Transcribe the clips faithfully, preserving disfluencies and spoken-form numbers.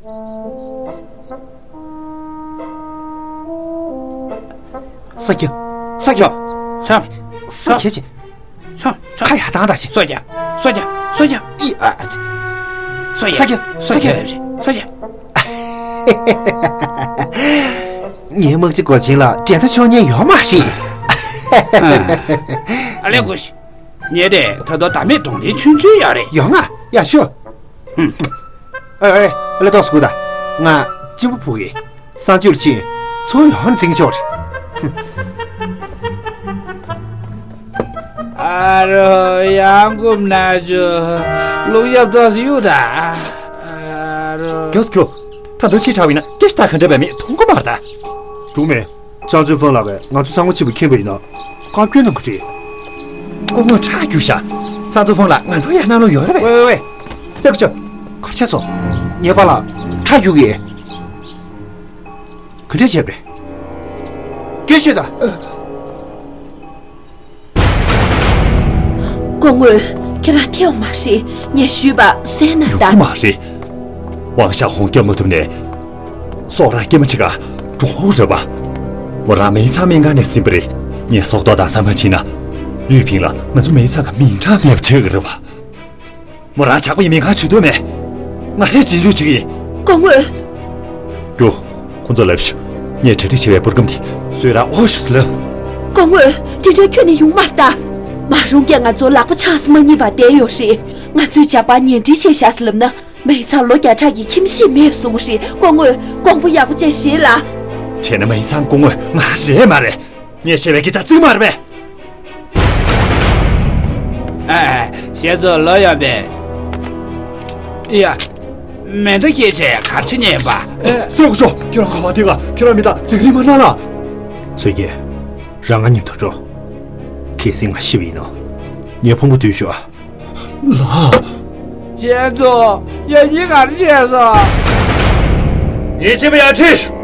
ས་སྐྱ། ས་སྐྱ། ཤ། ས་སྐྱ། ཤ། ཤ། ཁ་ཡར་བཏང་དང་ཞིག་ས་སྐྱ། ས་སྐྱ། ས་སྐྱ། ཨི་ཨ། ས་སྐྱ། ས་སྐྱ། ས་སྐྱ། ངའི་དམག་སྤྱི་སྒོ་ཆེན་ལ་འགྲན་ཟླ་ཆོག་ཉེན་ཡོད་མ་རེད། ཨ་ལས་གོ་ཤི། ངས་དེ་ད་དུང་ཟླ་མེད་གདོང་ལེན་ཆུང་ཆུང་ཡོད་རེད། ཡོང་ང་། ཡ་ཤོ། ཨེ་ཨེ་ཨེ་ལ་ཏོག་སྐུ་ད། ང་གཅིན་པ་ཕུག་གི་གསང་སྤྱོད་ལ་ཕྱིན། ཚུར་ཡོང་ནས་འཛིང་ཆོག་རེད། ཨ་རོ། ཡང་སྐུམ་ན་ཆུ། ལུག་ཡབ་ཏོག་སི་ཡུ་ད། ཨ་རོ། མགྱོགས་མགྱོགས། ད་དུང་ཕྱི་དྲགས་པ་ཡིན་ན་སྐད་ཆ་ད་ག་འདྲ་བས་མེད་མཐོང་གི་མ་རེད་ད། འགྲུག་མེད། ཅང་ཙུན་ཧྥང་ལགས་ཀྱིས་ང་ཚོ་གསང་བ་ཆེན་པོ་མཁྱེན་པ་ཡིན་ན་བཀའ་བཀྱོན་གནང་གི་རེད། སྐུ་ངོ་ཁྲག་རྒྱུག་ཤག་ཅང་ཙུན་ཧྥང་ལགས་ང་ཚོར་ཡང་གནང་ལུགས་ཡོད་རེད་པས། ཝེ་ཝེ་ཝེ། སེ་ཀུ་ཅོ། ག་རེ་བྱས་སོང་། ཉེས་པ་ལ་ཁྲག་རྒྱུག་གི། ག་འདྲས་བྱས་པ་རེད། སྐད་ཤོད་ད། སྐུ་ངོ། ཁྱེད་རང་ཐེའུ་མ་རེད། ངས་ཞུས་པ་གསན་ན་ད། ཡོང་གི་མ་རེད། ཝང་ཞའོ་ཧུང་སྐྱོབ་མ་ཐུབ་ནས། སོག་ར་སྐྱེས་མ་ཆེ་ག་གྲོངས་རེད་པ། མོ་རང་མེ་ཚང་སྨན་ཁང་ནས་ཟིན་པ་རེད། ངས་སྲོག་ཐོག་དང་ས་མ་ཕྱིན་ན། ཡུས་ཕིང་ལ་ང་ཚོ་མེ་ཚང་གི་མིང་གྲགས་མེད་པ་བྱེད་གི་རེད་པ། མོ་རང་ཇག་པ་ཡིན་མིན་གང་བྱེད་འདོད་མེད། ང་ཧྲེ་རྗེས་འཇུག་བྱེད་ཀྱི་ཡིན། སྐུ་ངོ། ཀྱོ། ཁོ་ཚོ་ལབ་ཤོག་ངས་གྲ་སྒྲིག་བྱས་པའི་པུར་སྒམ་དེ་བཟོས་ར་ཨོ་ཤུ་ཟི་ལབ། སྐུ་ངོ། དེ་འདྲ་ཁྱོན་ནས་ཡོང་མ་རེད་ད། མ་རུང་གིས་ང་ཚོ་ལག་པ་འཆང་སེ་མ་རྙེད་པ་བསྡད་ཡོད་རེད། ང་ཚོས་ཇག་པར་ཉེས་འབྲེལ་བྱས་བཞག་ཟེར་ལབ་ན། མེ་ཚང་ལོ་བརྒྱ་ཕྲག་གི་ཁྱིམ་གཞིས་མེད་གསུང་གི་རེད། སྐུ་ངོ། དགོངས་པ་ཡག་པོ་བྱས་བཞེས་ལ། བྱས་ན་མེ་ཚང་སྐུ་ངོ་ང་རེད་མ་རེད། ངས་བཤད་པའི་སྐད་ཆ་བརྩི་གི་མ་རེད་པས། ཨ། ཞེ་ཚོ་ལོ་ཡོད་པས། ཡ། མེ་མདའ་སྐྱེས་བྱས་གར་ཆེ་ཉེན་པ། སེ་ཀུ་ཤོ། ཁྱེད་རང་ག་པར་དེ་ག་ཁྱེད་རང་མི་དང་དེ་རིང་མ་ན་ལ། ཚོད་ཀྱིས། རང་ང་མཉམ་དུ་འགྲོ། གལ་སྲིད་ང་ཤི་བ་ཡིན་ན། ངའི་ཕུང་པོ་བསྡུས་ཤོག་ལགས། ཞེ་ཚོ། ཡ་གཉིས་གར་བྱས་སོང་། ཡིད་ཆེས་པ་ཡར་ཁྲིད།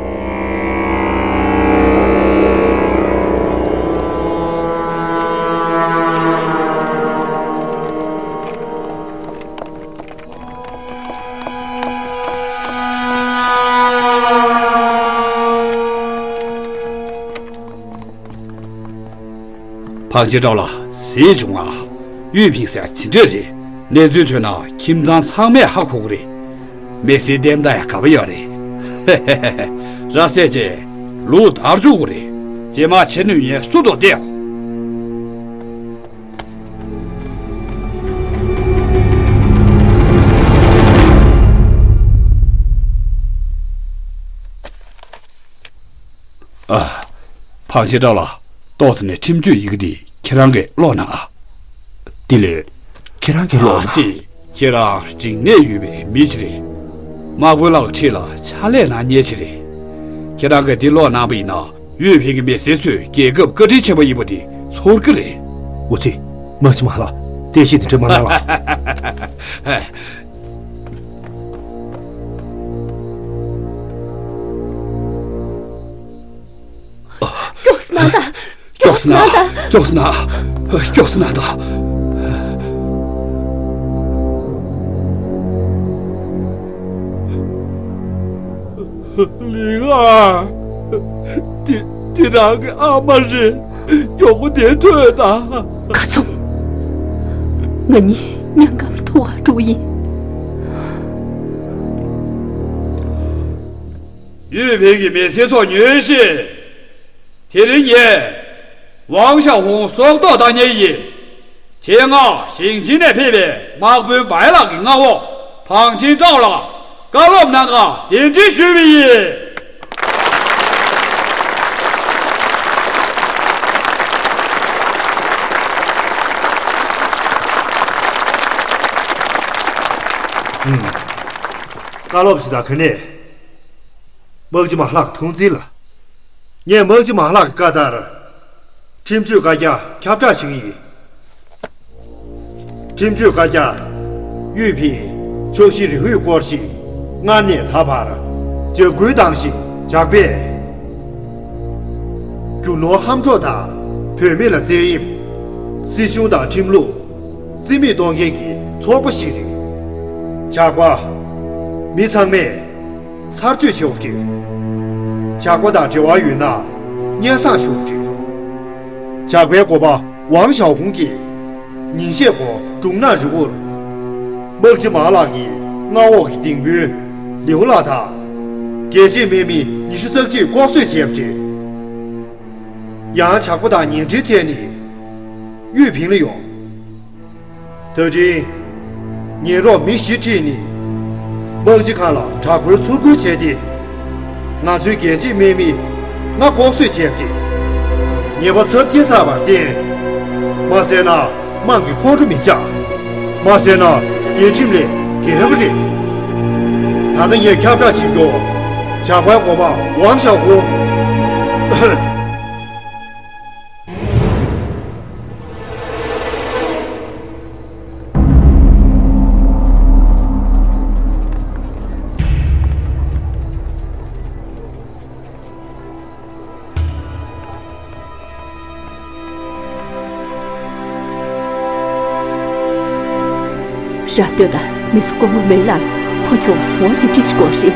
ཕང་ཆེན་ཀྲའོ་ལགས་གཟིགས་བྱུང་ང་། ཡུས་ཕིང་ཟེར་དེ་འདྲས་རེད། གནས་ཚུལ་ཐོན་ན་ཁྱིམ་ཚང་ཚང་མས་ཧ་གོ་གི་རེད། མི་སེར་བསྟེན་ད་ཡ་དགའ་པོ་ཡོད་རེད། ར་བཟས་རྗེས་ལུག་དར་བཅུག་གི་རེད། རྗེས་མ་ཕྱི་སྣོད་ཡས་སུ་དོ་བལྟས། ཨ། ཕང་ཆེན་ཀྲའོ་ལགས། ཏོག་ཙམ་ནས་ཁྲིམས་གཅོད་ཡི་གེ་འདི་ཁྱེད་རང་གིས་ཀློག་གནང་ཨ། དེ་ལས། ཁྱེད་རང་གིས་ཀློག་ཨ་ན། ཙི། ཁྱེད་རང་རིག་གནས་ཡོད་པའི་མི་ཞིག་རེད། དམག་དཔོན་ལགས་ཀྱི་འཁྲིས་ལ་ཕྱག་ལས་གནང་མཁན་ཞིག་རེད། ཁྱེད་རང་གིས་འདི་ཀློག་གནང་པ་ཡིན་ན། ཡུས་ཕིང་གི་མི་སེར་ཚོས་རྒྱལ་ཁབ་བཀའ་དྲིན་ཆེན་པོ་ཡིན་པ་འདི་ཚོར་གི་རེད། འོ་ཙི། དམག་སྤྱི་མ་ལགས། བསྟན་བཤིག་འདི་འདྲ་མ་གནང་ལགས། མགྱོགས་སེ་གནང་དང་། མགྱོགས་སེ་གནང་དང་། མགྱོགས་སེ་གནང་། མགྱོགས་སེ་གནང་དང་། ལིང་ཨ། དེ་དེ་རང་གི་ཨ་མ་རེད། མགྱོགས་པོ་དེ་ཐོན་དང་། ཁ་ཚུམ། ང་གཉིས་མྱང་གམ་ལ་ཐུག་ག་འགྲོ་ཡིན། ཡུས་ཕིང་གི་མི་སེར་ཚོ་ཉོན་ཞིག་དེ་རིང་ངས་ཝང་ཞའོ་ཧུང་སྲོག་ཐོག་བཏང་ཉེན་ཡིན། ཆེད་མངགས་ཞིང་ཆེན་ནས་ཕེབས་པའི་དམག་དཔོན་བའི་ལགས་ཀྱི་མངའ་འོག་ཕང་ཆེན་ཀྲའོ་ལགས་བཀའ་སློབ་གནང་ག་གདན་འདྲེན་ཞུས་པ་ཡིན། ཨུམ། བཀའ་སློབ་ཞིག་དང་ག་ནས། དམག་སྤྱི་མ་ལགས་ཀྱི་ཐུགས་འཛིན་ལ། ངས་དམག་སྤྱི་མ་ལགས་ཀྱི་བཀའ་ལྟར། ཁྲིམས་གཅོད་བཀའ་རྒྱ་ཁྱབ་བསྒྲགས་ཞུ་གི་ཡིན། ཁྲིམས་གཅོད་བཀའ་རྒྱ། ཡུས་ཕིང་ཕྱོགས་བཞི་རི་བོས་བསྐོར་ཞིང་སྔར་ནས་ད་བར་འཇབ་རྒོལ་བཏང་ཞིང་ཇག་པས་རྒྱུ་ནོར་ཧམ་འཕྲོག་དང་བུད་མེད་ལ་བཙན་གཡེམ། སྲིད་གཞུང་དང་ཁྲིམས་ལུགས་རྩིས་མེད་གཏོང་མཁན་གྱི་ཚོགས་པ་ཞིག་རེད། ཇག་པ། མི་ཚང་མས་ ཚར་གཅོད་བྱེད་དགོས་རེད། ཇག་པ་དང་འབྲེལ་བ་ཡོད་ན་སྙན་སེང་ཞུ་དགོས་རེད། ཇག་པའི་འགོ་པ་ཝང་ཞའོ་ཧུང་གིས་ཉིན་ཤས་གོང་ཀྲུང་ནན་རི་བོར་དམག་སྤྱི་མ་ལགས་ཀྱི་མངའ་འོག་གི་ལྡིང་དཔོན་ལིའུ་ལགས་དང་རྒྱལ་གཅེས་དམག་མི་ཉི་ཤུ་རྩ་གཅིག་ལྐོག་གསོད་བྱས་པ་རེད། ཡང་ཇག་པ་དང་ཉེ་འབྲེལ་བྱས་ནས་ཡུས་ཕིང་ལ་ཡོང་། ད་རིང་ཉེན་རོགས་མི་བཞི་ཁྲིད་ནས་དམག་སྤྱི་ཁང་ལ་དྲག་པོའི་ཚུར་རྒོལ་བྱས་ཏེ། ང་ཚོའི་རྒྱལ་གཅེས་དམག་མི་ལྔ་ལྐོག་གསོད་བྱས་པ་རེད། ཉེས་པ་ཚབས་ཆེ་ཚར་བར་བརྟེན། མ་བསད་ན་དམངས་ཀྱི་ཁོང་ཁྲོ་མི་འཇགས། མ་བསད་ན་རྒྱལ་ཁྲིམས་ལས་འགལ་བ་རེད། ད་ལྟ་ངས་ཁྱབ་བསྒྲགས་བྱེད་རྒྱུ། ཇག་པའི་འགོ་པ་ཝང་ཞའོ་ཧུང་། ར་སྟོད་དང་མི་སུ་སྐུ་ངོ་མེ་ལགས་ཕོ་ཁྱོགས་སོང་དེ་འགྲིག་ཞིག་གོ་རེད།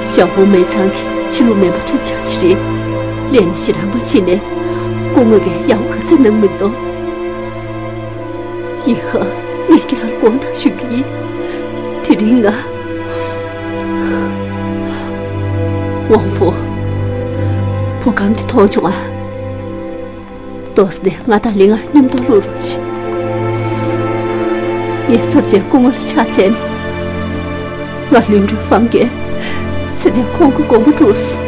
ཞའོ་ཧུང་མེ་ཚང་གི་ཕྱི་ལུགས་མེད་པ་ཐེབས་ཆག་ཞིག་རེད། ལས་ནི་ཞེ་དྲག་མ་བྱེད་ནས་སྐུ་ངོ་གིས་ཡག་པོ་ག་ཚོད་གནང་མི་འདུག་ཡིན་ཧ། ངས་ཁྱེད་རང་དགོངས་དག་ཞུ་གི་ཡིན། དེ་རིང་ང་ཝང་ཧྥུ། བུ་གམ་དེ་མཐོང་བྱུང་ཨ། ཏོག་ཙམ་ནས་ང་དང་ལི་ངར་མཉམ་དུ་ལུས་རོགས་བྱེད། ངས་ཚབ་བྱས་སྐུ་ངོ་ལ་ཕྱག་འཚལ་ནས། ང་ལུས་རོ་ཕངས་ཀྱིས་ཚེ་འདིར་ཁོང་གི་དགོངས་པ་འགྲུབ་སོང་།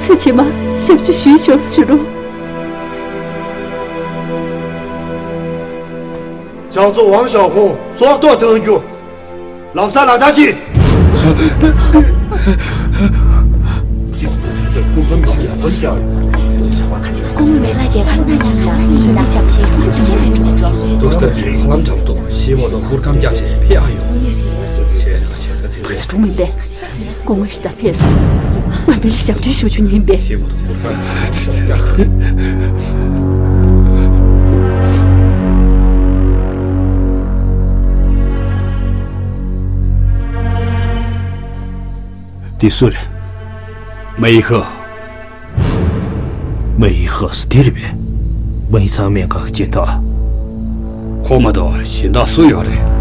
ཚེ་ཕྱི་མ་ཞབས་ཕྱི་ཞུས་ཆོག་ཞུ་རོགས། ཇག་ཚོགས་ཝང་ཞའོ་ཧུང་སྲོག་ཐོག་བཏང་རྒྱུ། ལམ་སང་ལག་བསྟར་གྱིས། སྐུ་ངོ་མེ་ལགས་ཀྱིས་ཁ་སང་ཉིན་ལ་སྲིད་ཡིན་ན་ཞབས་ཕྱི་ཁོང་ཚོས་ལས་འགྲོ་འགྲོ། ཏོག་ཙམ་གྱིས་ཁོང་ལམ་འགྲོ་འདུག་ཤེས་མ་གཏོགས་པུར་ཁམ་རྒྱག་བྱས་ཕེབས་ཨ་ཡོང་། བྱས་ཙང་བྱས་ཙང་། ག་ཚོད་འགྲོ་མིན་པས། སྐུ་ངོ་ཞིག་ད་ཕེབས་སོང་། ང་མི་ལ་ཞབས་འདྲེན་ཞུ་རྒྱུ་ཡིན་པས། འདི་སུ་རེད། མེ་ཧི། མེ་ཧི་སུ་འདི་རེད་པས། མེ་ཚང་སྨན་ཁང་གི་སྦྱིན་བདག་ཁོ་མ་གཏོགས་གཞན་དག་སུ་ཡོད་རེད།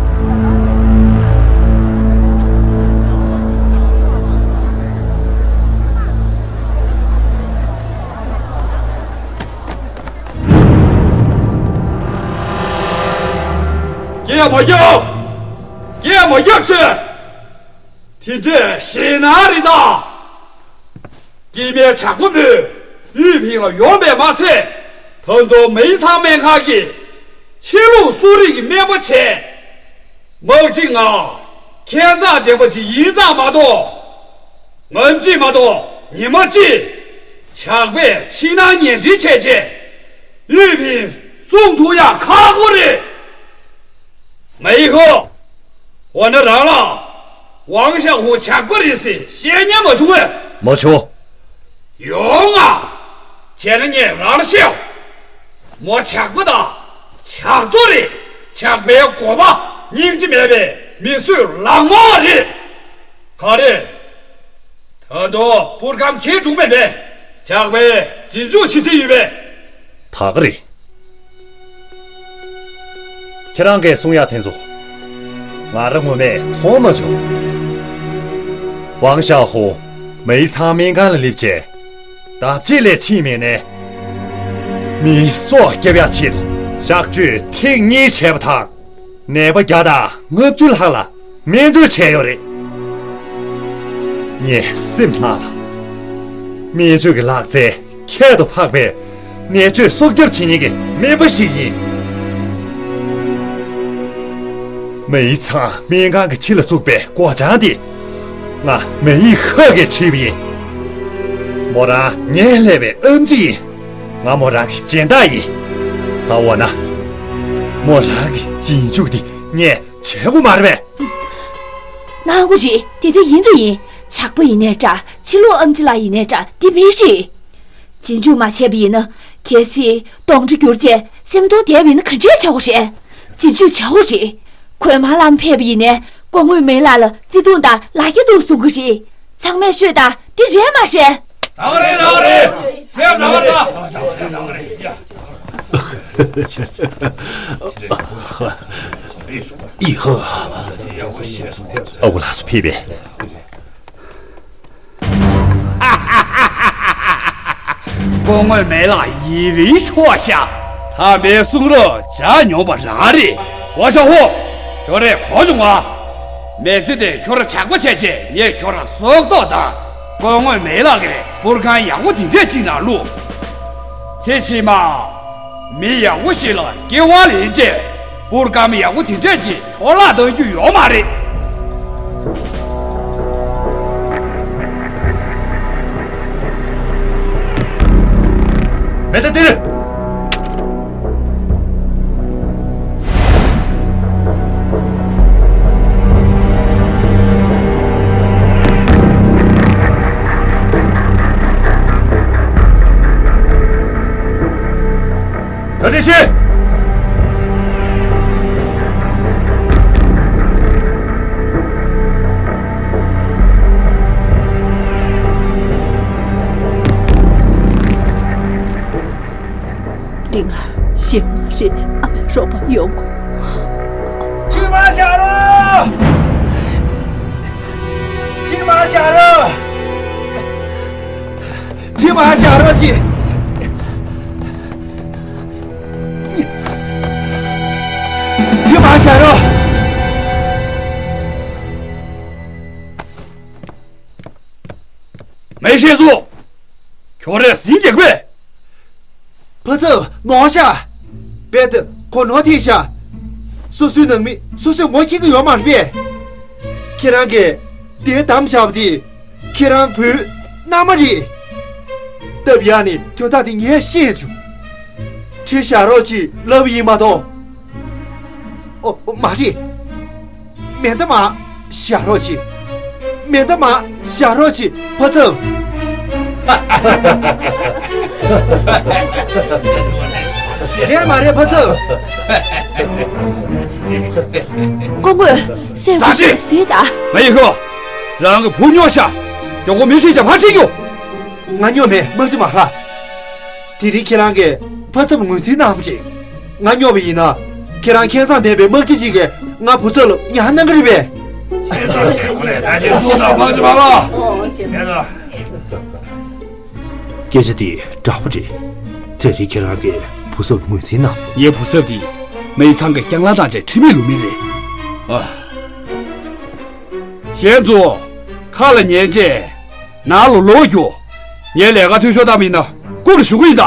སྐད་མ་རྒྱབ། སྐད་མ་རྒྱབ་བྱས། དེ་འདྲའི་ཞེད་སྣང་རེད་ད། སྐྱེས་མའི་ཇག་པ་མོས་ཡུས་ཕིང་ལ་ཡོང་པས་མ་ཚད། ད་དུང་མེ་ཚང་སྨན་ཁང་གི་ཕྱི་ལུགས་གསོ་རིག་གི་སྨན་པ་བྱས། དམག་སྤྱི་ང་ཁྱད་མཚར་ལྡན་པ་ཅིག་ཡིན་ཙང་མ་གཏོགས། ངམ་གཅིག་མ་གཏོགས་ཉི་མ་གཅིག་ཇག་པས་ཕྱི་ནང་ཉེ་འབྲེལ་བྱས་རྗེས། ཡུས་ཕིང་སྲུང་ཐུབ་ཡག་ཁག་པོ་རེད། མེ་ཧི། འོ་ན་རང་ལ་ཝང་ཞའོ་ཧུང་ཇག་པ་རེད་ཟེར་བཤད་མཁན་མ་བྱུང་ངས། མ་བྱུང་། ཡོང་ང་། བྱས་ན་ངས་རང་ལ་བཤད། མོ་ཇག་པ་དང་ཇག་ཚོགས་རེད། ཇག་པའི་འགོ་པ། སྙིང་རྗེ་མེད་པའི་མི་གསོད་ལག་མོ་རེད། ག་རེ། ད་དུང་པུར་སྒམ་ཁྱེར་འགྲོ་མེད་པས། ཇག་པས་རྗེས་འཇུག་བྱེད་རྩིས་ཡོད་པས། ད་ག་རེད། ཁྱེད་རང་གིས་གསུང་ཡག་དེ་ཚོ་ང་རང་ངོ་མས་མཐོང་མ་བྱུང་། ཝང་ཞའོ་ཧུ་མེའི་ཚང་སྨན་ཁང་ལ་སླེབས་རྗེས། ལྡབ་གཅིག་ལས་ཕྱིན་མེད་ནས། མིའི་སྲོག་སྐྱོབ་ཡག་ཆེད་དུ་གཤག་བཅོས་ཐེངས་གཉིས་བྱས་པ་དང་། ནད་པ་བརྒྱ་དང་ལྔ་བཅུ་ལྷག་ལ་སྨན་བཅོས་བྱས་ཡོད་རེད། ངས་སེམས་ནང་ལ། སྨན་བཅོས་ཀྱི་ལག་རྩལ་ཁྱད་དུ་འཕགས་པའི་ནད་བཅོས་སྲོག་སྐྱོབ་བྱེད་མཁན་གྱི་སྨན་པ་ཞིག་ཡིན། མེའི་ཚང་སྨན་ཁང་གི་ཕྱི་ལ་བཙུགས་པའི་སྒོ་བྱང་དེ། ང་མེ་ཡི་ཧ་གིས་བྲིས་པ་ཡིན། མོ་རང་ངའི་སླེབས་པའི་ཨམ་ཆི་ཡིན། ང་མོ་རང་གི་སྦྱིན་བདག་ཡིན། ད་འོ་ན། མོ་རང་གི་རྗེས་འཇུག་དེ་ངས་བྱེད་དགོས་མ་རེད་པས། གནང་དགོས་རེད། དེ་ལྟ་ཡིན་དུ་ཡིན། ཇག་པ་ཡིན་ནའི་འདྲ། ཕྱི་ལོགས་ཨམ་ཆི་ལགས་ཡིན་ནའི་འདྲ། འདི་མི་རེད། རྗེས་འཇུག་མ་བྱས་པ་ཡིན་ན། གལ་སྲིད་གདོན་འདྲེ་གྱུར་རྗེས་སེམས་གཏོང་བསྡད་པ་ཡིན་ན་ག་འདྲས་བྱ་དགོས་རེད། རྗེས་འཇུག་བྱ་དགོས་རེད། གོས་དམར་ལམ་ཕེབས་པ་ཡིན་ནའི་སྐུ་ངོ་མེ་ལགས་ལ་བརྩེ་དུང་དང་ལག་འཁྱེར་འདུག་གསུང་གི་རེད། ཚང་མས་ཤོད་དང་། འདི་རེད་མ་རེད། རང་རེད། རང་རེད། སེམས་རང་རེད། ཡི་ཧོ། ཨ་ཁུ་ལགས་སུ་ཕེབས་པས། སྐུ་ངོ་མེ་ལགས་ཡིད་རིང་ཤོག་ཤག་ད་མའི་གསུང་རོགས་ཇ་མྱོང་པ་རང་རེད། ཝང་ཞའོ་ཧུང་། ཁྱོད་རེད་གོ་བྱུང་བ། མེ་ཙི་དེ་ཁྱོད་ར་ཇག་པ་བྱས་རྗེས་ངས་ཁྱོད་ར་སྲོག་ཐོག་དང་། སྐུ་ངོ་མེ་ལགས་ཀྱི་པུར་ཁང་ཡག་པོ་དེ་འདྲས་ཅིག་ནང་བླུགས། ཚེ་ཕྱི་མ། མི་ཡག་པོ་ཞིག་ལ་སྐྱེ་བ་ལེན་རྗེས། པུར་ཁང་ཡག་པོ་དེ་འདྲས་ཅིག་འཕྲོ་བརླག་གཏང་རྒྱུ་ཡོད་མ་རེད། མེ་ད་འདིར། ད་དེ་བྱེད། འདི་ང་ཤི་མ་རེད། ཨ་མའི་རོགས་པ་ཡོང་དགོས། ཁྱིམ་པ་ཞབས་བྲོ། ཁྱིམ་པ་ཞབས་བྲོ། ཁྱིམ་པ་ཞབས་བྲོ་ཞིག་ཁྱིམ་པ་ཞབས་བྲོ། མེ་ཤེས་སུ། ཁྱོད་རས་ཟིན་རྒྱག་པས། ཕ་ཚབ་ནོར་ཤག་རྦད་དེ་གོ་ནོར་ཐེབས་ཤག་སོ་སོའི་ནང་མི་སོ་སོས་ངོ་ཤེས་ཀྱི་ཡོད་མ་རེད་པས། ཁྱེད་རང་གིས་དེ་བདམས་བཞག་པ་དེ་ཁྱེད་རང་བུའི་མནའ་མ་རེད། སྟབས་ཡག་ནས་དོན་དག་དེ་ངས་ཤེས་བྱུང་། ཁྲིད་བཞག་རོགས་ཅེས་ལབ་ཡིན་མ་གཏོགས། ཨོ་ཨོ་མ་རེད། མེ་མདའ་མར་བཞག་རོགས་བྱེད། མེ་མདའ་མར་བཞག་རོགས་བྱེད་ཕ་ཚབ། རེད་མ་རེད་ཕ་ཚབ། སྐུ་ངོ། སེམས་ཁུར་ཞིག་གཟིགས་དང་། ང་ཡི་ཁོ། རང་གི་བུ་སྨྱོ་ཤག་མགྱོགས་པོ་མི་ཁྲིད་ཅག་ཕར་ཁྲིད་རྒྱུ། ང་སྨྱོ་མེད་དམག་སྤྱི་མ་ལགས། དེ་རིང་ཁྱེད་རང་གིས་ཕ་ཚབ་ངོས་འཛིན་གནང་བ་རེད། ང་སྨྱོ་བ་ཡིན་ན། ཁྱེད་རང་ཁྱད་མཚར་ལྡན་པའི་དམག་སྤྱི་ཅིག་གིས་ང་བུ་ཚབ་ལ་ཉར་གནང་གི་རེད་པས། ཁྱེད་ཚོ་ཁྱེད་ཚོ་ལས་ད་ཁྱེད་ཚོ་དང་དམག་སྤྱི་མ་ལགས། ཁྱེད་ཚོ། སྐད་ཆ་དེ་དྲག་པོ་རེད། དེ་རིང་ཁྱེད་རང་གིས་བུ་ཚབ་ངོས་འཛིན་གནང་བ་རེད། ངའི་བུ་ཚབ་དེ་མའི་ཚང་གི་རྐྱང་ལང་བཏང་བྱས་ཁྲིམས་མེད་ལུགས་མེད་རེད། ཨ། གཞན་ཚོ། ཁ་ལ་ཉན་བྱས། ནང་ལ་ལོག་རྒྱུ། ངས་ལས་ཀ་འཐུས་ཤོར་བཏང་བ་ཡིན་ན་རྐུབ་ལ་གཞུ་གི་ཡིན་ད།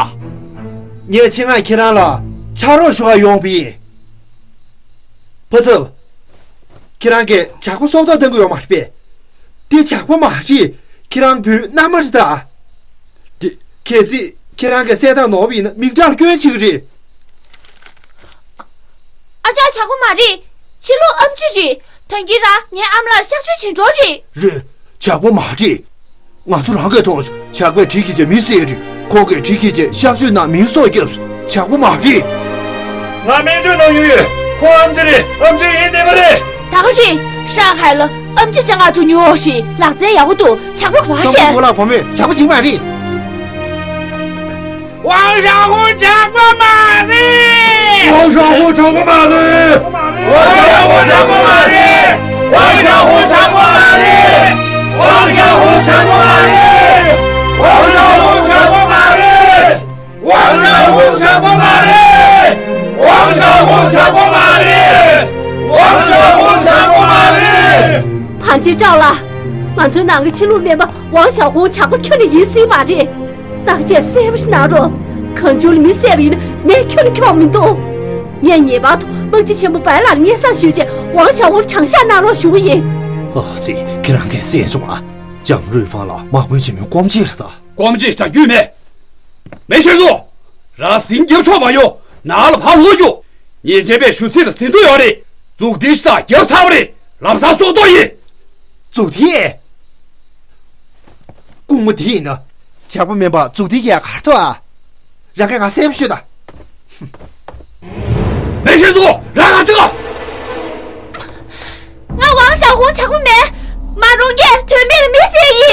ངས་ཆེད་མངགས་ཁྱེད་རང་ལ་ཕྱག་རོགས་ཞུ་བར་ཡོང་བ་ཡིན། ཕ་ཚབ། ཁྱེད་རང་གིས་ཇག་པ་སྲོག་ཐོག་བཏང་གི་ཡོད་མ་རེད་པས། འདི་ཇག་པ་མ་རེད། ཁྱེད་རང་བུའི་མནའ་མ་རེད་ད། འདི། གལ་སྲིད་ཁྱེད་རང་གིས་གསལ་བཏང་ནོར་བ་ཡིན་ན་མིང་གྲགས་ལ་སྐྱོན་བྱེད་ཀྱི་རེད། ཨ་ཅག་ཇག་པ་མ་རེད། ཕྱི་ལོགས་ཨེམ་ཆི་རེད། ད་གིན་རང་ངའི་ཨ་མ་ལགས་གཤག་བཅོས་བྱེད་འགྲོ་རེད། རེད། ཇག་པ་མ་རེད། ང་ཚོ་རང་གིས་མཐོང་བྱུང་། ཇག་པས་གྲི་འཁྱེར་བྱས་མི་བསད་རེད། ཁོ་གིས་གྲི་འཁྱེར་བྱས་གཤག་བཅོས་གནང་མིའི་སྲོག་བསྐྱབས་སོང་། ཇག་པ་མ་རེད། ང་སྨན་བཅོས་གནང་རྒྱུ་ཡོད། ཁོ་ཨེམ་ཆི་རེད། ཨེམ་ཆི་ཡིན་བསྡད་པ་རེད། ད་ག་རེད། ཧྲང་ཧའེ་ལ་ཨེམ་ཆི་ཅ་ལག་འགྲོ་མྱོང་ཡོད་རེད། ལག་རྩལ་ཡག་པོ་འདུག་ཇག་པ་ག་པར་བསད། སམ་བྷོ་ཊ་ལགས་བུ་མོས་ཇག་པ་བྱེད་མ་རེད། ཝང་ཞའོ་ཧུང་ཇག་པ་མ་རེད། ཝང་ཞའོ་ཧུང་ཇག་པ་མ་རེད། ཝང་ཞའོ་ཧུང་ཇག་པ་མ་རེད། ཝང་ཞའོ་ཧུང་ཇག་པ་མ་རེད། ཝང་ཞའོ་ཧུང་ཇག་པ་མ་རེད། ཝང་ཞའོ་ཧུང་ཇག་པ་མ་རེད། ཝང་ཞའོ་ཧུང་ཇག་པ་མ་རེད། ཝང་ཞའོ་ཧུང་ཇག་པ་མ་རེད། ཝང་ཞའོ་ཧུང་ཇག་པ་མ་རེད། ཕན་ཆེན་ཀྲའོ་ལགས། ང་ཚོའི་ནང་གི་ཕྱི་ལུགས་སྨན་པ་ཝང་ཞའོ་ཧུང་ཇག་པ་ཁྱོན་ནས་ཡིན་སྲིད་མ་རེད། བརྟག་དཔྱད་གསལ་པོ་ཞིག་གནང་རོགས། གང་བྱུང་ལ་མི་བསད་པ་ཡིན་ན་ངས་ཁྱོན་ནས་འཁྱོག་མི་འདུག་ངས་ངེས་པར་དུ་དམག་སྤྱི་ཆེན་པོ་བའི་ལགས་ལ་སྙན་སེང་ཞུས་རྗེས་ཝང་ཞའོ་ཧུང་དྲང་བཞག་གནང་རོགས་ཞུ་གི་ཡིན། ཨ་ཙི། ཁྱེད་རང་གིས་གསན་བྱུང་ཨ། ལྕམ་རུའི་ཧྥང་ལགས་དམག་དཔོན་ཆེན་མོའི་སྐོམ་ཆེད་རེད་ད། སྐོམ་ཆེད་ཞིག་དང་རྒྱུས་མེད། མེ་ཤེས་སུ། རང་ཟིང་རྒྱབ་ཆོག་མ་ཡོང་། ནང་ལ་ཕར་ལོག་རྒྱུ། ཉིན་རྗེས་པའི་ཞུ་ཚིག་ལ་ཟིན་ཐོ་ཡོད་རེད། མཛུབ་ཐེལ་ཞིག་དང་རྒྱབ་ཚར་བ་རེད། ལམ་སང་སྲོག་ཐོག་ཡིན། མཛུབ་ཐེལ། སྐུ་ངོ་འདི་ཡིན་ན། ཇག་པ་མིན་པ་མཛུབ་ཐེལ་གྱི་ཡ་གར་ཐོག་ཨ། རང་གིས་ང་གསལ་པོ་ཤོད་དང་། མེ་ཤེས་སུ། རང་ག་ཅི་ག་ང་ཝང་ཞའོ་ཧུང་ཇག་པ་མིན། མ་རུང་ངས་དོན་མེད་ལ་མི་བསད་ཡིན།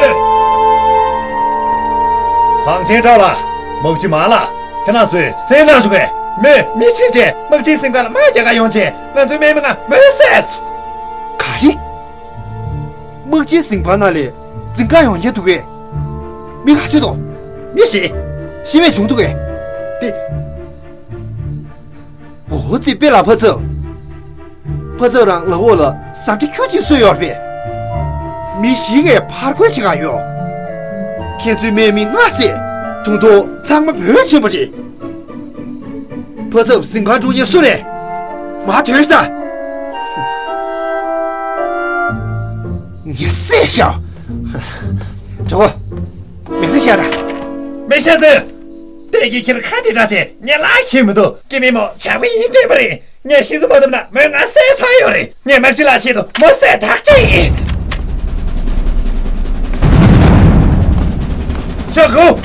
ཡོད། ཧང་ཆེན་ཀྲའོ་ལགས། དམག་སྤྱི་མ་ལགས། ཁྱེད་རང་ཚོས་གསན་གནང་བྱུང་གས། མོས་མི་ཕྱིན་ཆད་དམག་སྤྱིའི་གཟིམ་ཁང་ལ་དམག་རྒྱག་གར་ཡོང་ཆེད་ང་ཚོའི་དམག་མི་ལྔ་མོས་བསད་སོང་། ག་རེ། དམག་སྤྱིའི་གཟིམ་ཁང་ནང་ལ་འཛིང་ག་ཡོང་མཁན་འདུག་གས། མི་ག་ཚོད་འདུག། མི་བཞི། ཤི་རྨས་བྱུང་འདུག་གས། དེ། འོ་ཙི་པེ་ལ་ཕ་ཚབ། ཕ་ཚབ་རང་ལག་འོག་ལ་ཟ་འབྲུ་ཁྱུ་གཅིག་གསོས་ཡོད་རེད་པས། མི་བཞི་གས་ཕར་རྒོལ་བྱེད་ག་ཡོད། ཁྱེད་ཚོའི་དམག་མི་ལྔ་བསད། དུང་ཐོག་ཚང་མ་བོད་ཕྱིན་པ་རེད། ཕ་ཚབ་གཟིམ་ཁང་དཀྲུག་མཁན་སུ་རེད། མར་ཐོན་ཤོག་ད། ངས་བསད་ཤག། གྲོགས་པོ། མེ་མདའ་བཞག་ད། མེ་ཤ་ཟོས། ཏན་གྱིས་ཁྱེད་ཁ་དེ་འདྲ་བྱས་ངས་ལག་ཁྱེར་མི་འདུག། སྐྱེ་དམན་མོ་ཇག་པ་ཡིན་བསྟན་པ་རེད། ངས་ཤི་ཚུལ་མ་ཐོབ་ན་མོས་ང་བསད་ཚར་ཡོད་རེད། ངས་དམག་སྤྱི་ལགས་ཆེད་དུ་མོ་བསད་བདག་ཅག་ཡིན། ཤོག་གུ།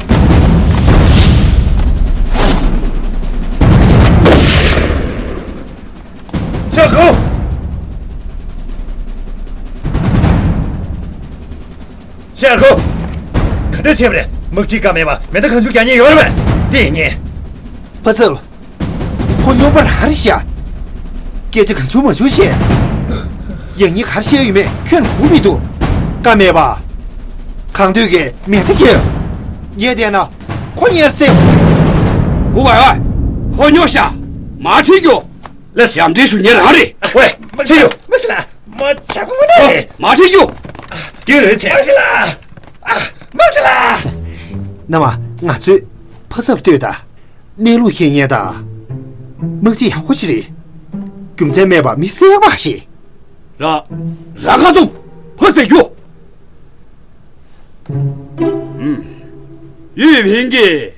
ཤོག་གུ། ཤོག་གུ། ག་འདྲ་བྱས་པ་རེད། དམག་སྤྱིའི་བཀའ་མེད་པ་མེ་མདའ་གང་བྱུང་རྒྱག་མཁན་ཡོད་རེད་པས། དེ་ཉིད། ཕ་ཚབ། ཁོ་སྨྱོན་པ་རང་རེད་ཤག། སྐད་ཆ་གང་བྱུང་མང་བྱུང་བཤད། ཡང་སྙིང་ག་རེ་བཤད་ཡོད་མེད་ཁྱོན་གོ་མི་འདུག། བཀའ་མེད་པ། གང་འདོད་ཀྱིས་མེ་མདའ་རྒྱག། ངས་བལྟས་ན་ཁོ་གཉེར་སེ། ཧུ་ཝའི་ཝའི། ཁོ་སྨྱོ་ཤག། མ་ཁྲིད་རྒྱུ། ལ་ཞབས་འདྲེན་ཞུ་མཁན་རང་རེད། ཝེ། མ་ཁྲིད་རྒྱུ། མ་ཁྲིད་ལ། མ་ཆག་པ་མ་རེད། མ་ཁྲིད་རྒྱུ། དེ་རེད་ཆེ། མ་ཁྲིད་ལ། མ་ཁྲིད་ལ། ན་མ་ང་ཚོས་ཕ་ཚབ་ལྟོས་དང་། གནས་ལུགས་ཤེས་མཁན་དང་། དམག་སྤྱི་ཡག་པོ་ཞིག་རེད། རྒྱུ་མཚན་མེད་པར་མི་བསད་མ་ཤེས། ར། ར་ཁ་ཚུམ། ཕ་ཟེར་རྒྱུ། ཡུས་ཕིང་གིས་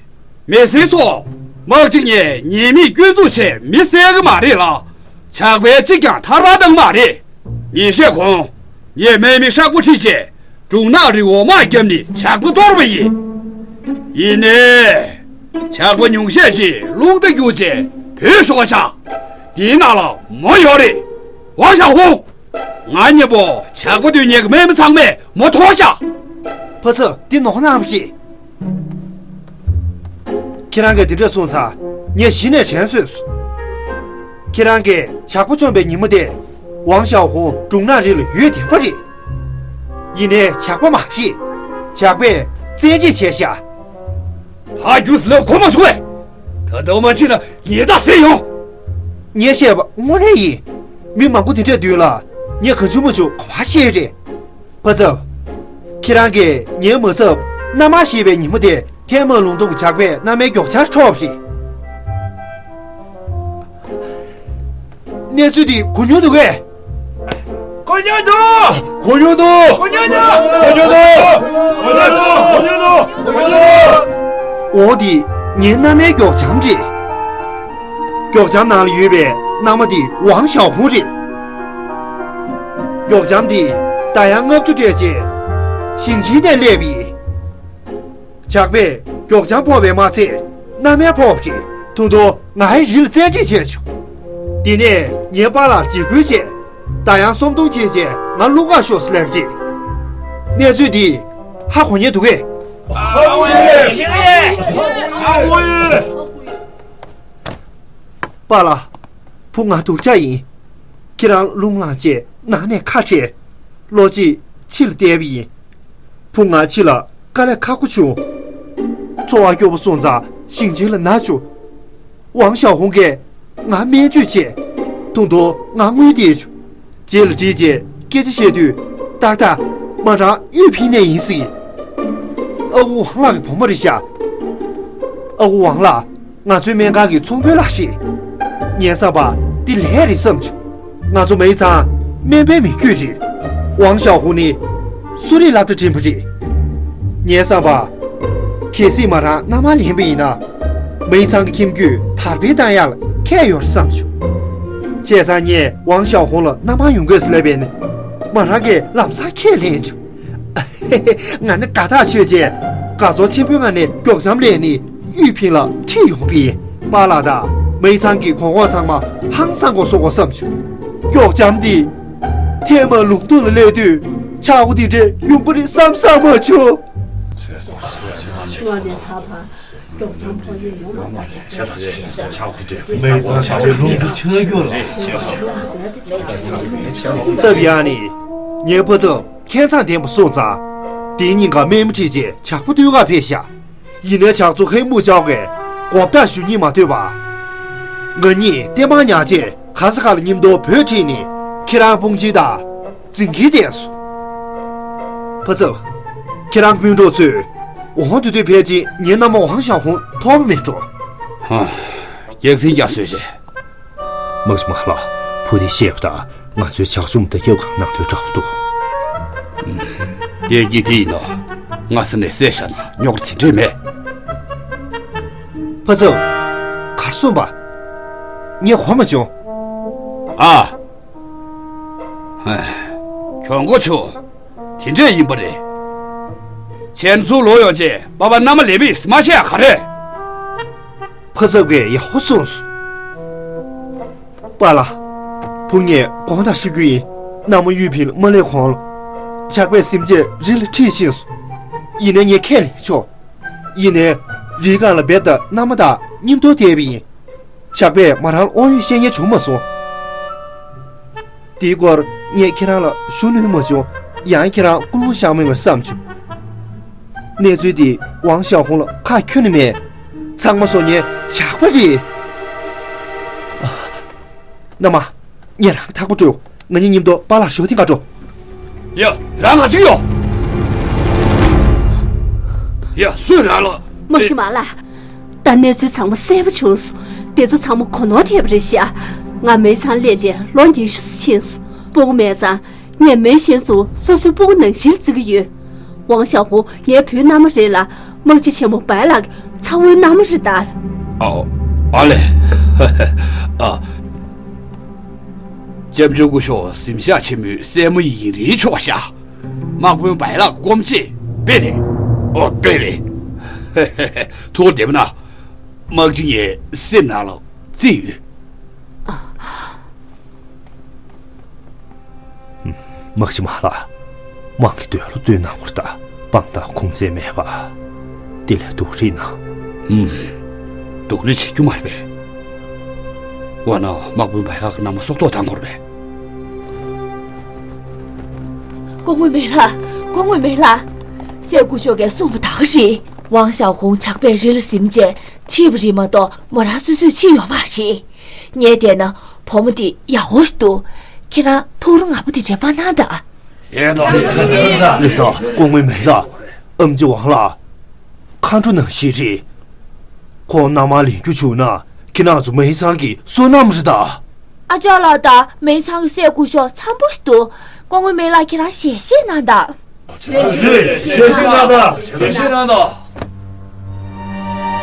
མི་སེར་ཚོ་དམག་སྤྱི་ངས་ཉེས་མེད་སྐྱོན་འཛུགས་བྱས་མི་བསད་གི་མ་རེད་ལ། ཇག་པས་གཅིག་ཀྱང་ཐར་པ་བཏང་མ་རེད། ཉིན་ཤས་གོང་ངས་དམག་མི་ཧྲག་པོ་ཁྲིད་བྱས་འབྲུག་ནག་རི་འོ་མ་བརྒྱབ་ནས་ཇག་པ་གཏོར་བ་ཡིན། ཡིན་ནའི། ཇག་པ་ཉུང་ཤས་ཤིག་རླུང་རྟ་བརྒྱུགས་བྱས་བུད་ཤོར་ཤག་དེའི་ནང་ལ་མོ་ཡོད་རེད། ཝང་ཞའོ་ཧུང་། ང་གཉིས་པོ་ཇག་པ་དོན་གཉེར་གྱི་དམག་མི་ཚང་མས་མོ་ཐོར་ཤག་ཕ་ཚབ་འདི་ནོར་གནང་བ་ཞིག་ཁྱེད་རང་གིས་དེ་འདྲ་གསུངས་ཚར། ངས་གཞི་ནས་དྲན་གསོས་སོང་། ཁྱེད་རང་གིས་ཇག་པ་བཅོམ་པའི་ཉིན་མོ་དེ་ཝང་ཞའོ་ཧུང་འབྲུག་ནག་རི་ལ་ཡོད་བསྡད་པ་རེད། ཡིན་ནའི་ཇག་པ་མ་རེད། ཇག་པས་བཙན་ཁྲིད་བྱས་ཤག་ཕར་རྒྱུགས་ལབ་གོ་མ་བྱུང་བས། ད་ལྟ་མ་ཕྱིན་ན་ངས་ད་ཟེར་ཡོང་། ངས་བཤད་པ་དངོས་གནས་ཡིན། མི་མང་པོ་དེ་འདྲས་འདུག་ལ། ངས་གང་བྱུང་མ་བྱུང་ག་པར་བཤད་རེད། ཕ་ཚབ། ཁྱེད་རང་གིས་ངའི་མ་ཚབ་མནའ་མར་བཞེས་པའི་ཉིན་མོ་དེ་ཐེན་མ་ལུང་སྟོང་གི་ཇག་པས་མནའ་མའི་མགྱོགས་ཆང་འཕྲོག་པ་རེད། གནས་ཚུལ་འདི་གོ་མྱོང་འདུག་གས། གོ་མྱོང་འདུག་གོ་མྱོང་འདུག་གོ་མྱོང་འདུག་གོ་མྱོང་འདུག་འོ་འདི་ངའི་མནའ་མའི་མགྱོགས་ལྕམ་རེད། མགྱོགས་ལྕམ་ནང་ལ་ཡོད་པའི་མནའ་མ་འདི་ཝང་ཞའོ་ཧུང་རེད། མགྱོགས་ལྕམ་འདི་ཟླ་ཡང་ལྔ་བཅུ་སྤྲད་རྗེས་ཞིང་ཆེན་ནས་སླེབས་པའི། ཇག་པས་མགྱོགས་ལྕམ་ཕོག་པས་མ་ཚད་མནའ་མ་ཕོག་པ་རེད། ཐུང་ཐུང་ང་ཡི་རི་ལ་བཙན་ཁྲིད་བྱས་བྱུང་། དེ་ནས་ངའི་པཱ་ལགས་འཇིགས་སྐུལ་བྱས། ཟླ་ཡང་སུམ་སྟོང་ཁྱེར་བྱས་ང་ཀླུ་མཁར་ཤོག་སུ་སླེབས་རེད། གནས་ཚུལ་འདི་ཧ་གོ་མཁན་འདུག་གས། ཧ་གོ་ཡོད། ཧ་གོ་ཡོད། པཱ་ལགས། བུ་ང་སྡུག་ཅག་ཡིན། ཁྱེད་རང་རླུང་ལངས་རྗེས་ནང་ནས་ཁ་བྲལ། ལོ་གཅིག་ཕྱི་ལ་བསྡད་པ་ཡིན། བུ་ང་ཕྱི་ལ་དཀའ་ལས་ཁག་པོ་བྱུང་། འཚོ་བ་སྐྱོ་པོ་སོང་ཙང་ཞིང་ཆེན་ལ་ན་བྱུང་། ཝང་ཞའོ་ཧུང་གིས་ང་སྨན་བཅོས་བྱས། ཐུང་ཐུང་ང་དངུལ་སྟེར་བྱུང་། རྗེས་ལ་དྲིས་རྗེས་སྐད་ཆ་བཤད་དུས་ཏག་ཏག་མ་རང་ཡུས་ཕིན་ནས་ཡིན་ཟེར། ཨ་ཁུ་ཝང་ལགས་ཀྱི་བུ་མོ་རེད་ཤག་ཨ་ཁུ་ཝང་ལགས། ང་ཚོའི་སྨན་ཁང་གི་ཚོང་དཔོན་ལགས་རེད། ངས་བསམ་པ་འདི་ལས་རེད་བསམ་བྱུང་། ང་ཚོ་མའི་ཚང་སྨན་པའི་མི་རྒྱུད་རེད། ཝང་ཞའོ་ཧུང་ནི་གསོ་རིག་སློབ་གྲྭ་འགྲིམ་པ་རེད། ངས་བསམ་པ། གལ་སྲིད་མ་རང་མནའ་མ་ལེན་པ་ཡིན་ན། མའི་ཚང་གི་ཁྱིམ་རྒྱུད་དར་སྤེལ་བཏང་ཡག་ལ་ཁྱད་ཡོད་རེད་བསམ་བྱུང་། བྱས་ཙང་ངས་ཝང་ཞའོ་ཧུང་ལ་མནའ་མ་ཡོང་དགོས་ཟེར་ལབ་པས་ནི། མ་རང་གིས་ལམ་སང་ཁས་ལེན་བྱུང་། ང་ནི་དགའ་ཐག་ཆོད་རྗེས་དགའ་ཚོར་ཆེན་པོའི་ངང་ནས་མགྱོགས་ལྕམ་ལེན་ནས་ཡུས་ཕིན་ལ་ཁྲིད་ཡོང་པས། པཱ་ལགས་དང་མའི་ཚང་གི་གོང་འོག་ཚང་མ་ཧང་སང་དགོས་སོ་དགོས་བསམ་བྱུང་། མགྱོགས་ལྕམ་འདི་ཐེན་མ་ལུང་སྟོང་ལ་སླེབས་དུས་ཆག་སྒོ་འདི་འདྲའི་ཡོང་གི་རེད་བསམ་བསམ་མ་བྱུང་། མའི་ཚང་ཆ་ཆེ་ལུང་གི་ཆག་རྒྱུ་ལ། སྟབས་ཡག་ནི། ངའི་ཕ་ཚབ་ཁྱད་མཚར་ལྡན་པ་སོང་ཙང་། དེའི་ཉིན་ཀ་སྨན་མི་ཁྲིད་རྗེས་ཇག་པ་སྟོད་ཁ་ཕེབས་ཤག་ཡིན་ནའི་ཇག་ཚོ་ཧེ་མུ་ཅའོ་གིས་གོ་བརྡ་ཞུ་སྙིང་མ་ཐོན་པ། ང་གཉིས་ལྟད་མང་ཉར་རྗེས་ག་ས་ག་ལ་མཉམ་དུ་བོད་ཁྲིད་ནས་ཁྱེད་རང་དཔུང་ཆེན་དང་འཛིང་གིན་བསྡད་སོང་། ཕ་ཚབ། ཁྱེད་རང་གི་སྤུན་གྲོགས་ཚོས་འོང་དུས་དུས་ཕལ་ཆེར་ངའི་མནའ་མ་ཝང་ཞའོ་ཧུང་ཐོབ་པ་མེད་འགྲོ། ཧ། སྐྱག་རྫུན་རྐྱང་བཟོས་རྗེས། དམག་སྤྱི་མ་ལགས། བུ་དེས་བཤད་པ་ལྟར་ང་ཚོའི་ཇག་ཆུང་མ་དེ་སྐྱབས་གང་གནང་དོན་འདྲ་པོ་འདུག་བདེ་སྐྱིད་དེ་ཡིན་ནོ། སྔ་ས་ནས་བསད་བཞག་ན་རྙོག་དྲ་དེ་འདྲས་མེད། ཕ་ཚབ། གར་སོང་པ། ངས་གོ་མ་བྱུང་། ཨ། ཧེ། གྱོང་གོ་ཆུ། དེ་འདྲས་ཡིན་པ་རེད། ཁྱེད་ཚོ་ལོག་ཡོང་རྗེས་པ་ཕ་མནའ་མ་ལེན་པའི་མ་བཤད་ག་རེད། ཕ་ཚབ་ཀྱིས་ཡག་པོ་གསུངས་སོང་། པཱ་ལགས། བུ་ངས་དགོངས་དག་ཞུ་རྒྱུ་ཡིན། མནའ་མ་ཡུས་ཕིན་མ་སླེབས་གོང་ལ། ཇག་པས་ཟིན་རྗེས་རི་ལ་ཁྲིད་ཕྱིན་སོང་། ཡིན་ནའི་ངས་ཁས་ལེན་ཆོག་ཡིན་ནའི། རིའི་སྒང་ལ་བེབ་དང་མནའ་མ་དང་མཉམ་དུ་བསྡད་པ་ཡིན། ཇག་པས་མ་རང་ལ་དབང་ཡོད་བཤད་ཉན་བྱུང་མ་སོང་། དེའི་སྐོར་ངས་ཁྱེད་རང་ལ་ཞུ་ནུས་མ་བྱུང་། ཡང་ཁྱེད་རང་ཀུན་སློང་བཞག་མེད་པར་བསམ་བྱུང་། གནས་ཚུལ་འདིས་ཝང་ཞའོ་ཧུང་ལ་ཁག་ཁྱོན་ནས་མེད། ཚང་མ་སོ་ཉན་ཇག་པ་རེད། མནའ་མ། ངས་རང་ཐག་པ་གཅོད། ང་གཉིས་མཉམ་དུ་པཱ་ལགས་ཞོགས་ཐིང་ག་འགྲོ། ཡ། རང་ག་ཚོད་ཡོད། ཡ། སུས་རང་ལ། དམག་སྤྱི་མ་ལགས། ད་གནས་ཚུལ་ཚང་མ་གསལ་པོ་བྱུང་སོང་། དེ་ཚོ་ཚང་མ་གོ་ནོར་ཐེབས་པ་རེད་ཤག་ང་མེ་ཚང་སླེབས་རྗེས་ལོ་ཉི་ཤུ་ཙམ་ཕྱིན་སོང་། སྤུ་གུ་མེད་ཙང་ངས་མེ་གཞན་ཚོ་སོ་སོའི་སྤུ་གུ་ནང་བཞིན་བརྩི་གི་ཡོད། ཝང་ཞའོ་ཧུང་ངའི་བུའི་མནའ་མ་རེད་ལ། དམག་སྤྱི་ཆེན་མོ་བའི་ལགས་ཀྱི་ཚ་བོའི་མནའ་མ་རེད་ད། ཨ། ཨ་ལེ། ཨ། ལྕམ་ཆུང་སྐུ་ཞབས་གཟིམ་ཤག་ཆེན་མོའི་སྲས་མོ་ཡིན་རིན་ཆོག་ཤག་དམག་དཔོན་བའི་ལགས་ཀྱི་སྐུ་མཆེད་དཔེ་རེད། ཨོ། དཔེ་རེད། ཐུགས་བདེ་པོ་གནང་། དམག་སྤྱི་ངའི་སེམས་ནང་ལ་བརྩིས་ཡོད། དམག་སྤྱི་མ་ལགས། དམག་གི་འདོད་བློ་བཏོན་གནང་དགོས་རེད་ད། དཔང་རྟགས་ཁུངས་བཙན་མེད་པ། དེ་ལས་སྡུག་རེད་ན། ཧུམ། སྡུག་ལས་བྱེད་རྒྱུ་མ་རེད་པས། འོ་ན་དམག་དཔོན་བའི་ལགས་ཀྱི་མནའ་མ་སྲོག་ཐོག་བཏང་དགོས་རེད་པས། སྐུ་ངོ་མེ་ལགས། སྐུ་ངོ་མེ་ལགས། སྲས་སྐུ་ཞབས་ཀྱིས་གསུངས་པ་ད་ག་རེད། ཝང་ཞའོ་ཧུང་ཇག་པས་རི་ལ་ཟིན་རྗེས་འཁྲིད་པ་རེད་མ་གཏོགས་མོ་རང་སོ་སོས་ཕྱིན་ཡོད་མ་རེད། ངས་བལྟས་ན་བུ་མོ་འདི་ཡག་པོ་ཞིག་འདུག་ཁྱེད་རང་ཐུགས་རུ་ང་པོ་དེ་འདྲ་མ་གནང་དང་། རེད་ད། རེད་ད། སྐུ་ངོ་མེ་ལགས། ཨེམ་ཆི་ཝང་ལགས། མཁའ་འགྲོ་ནང་བཞིན་རེད། ཁོང་མནའ་མར་ལེན་རྒྱུ་བྱུང་ན་ཁྱེད་རང་ཚོ་མེ་ཚང་གི་བསོད་ནམས་རེད་ད། ཨ་ཅག་ལགས་དང་མེ་ཚང་གི་སྲས་སྐུ་ཞབས་འཚམ་པོ་ཞིག་འདུག་སྐུ་ངོ་མེ་ལགས་ཁྱེད་རང་ཞལ་བཞེས་གནང་དང་། རེད། ཞལ་བཞེས་གནང་དང་། ཞལ་བཞེས་གནང་དང་།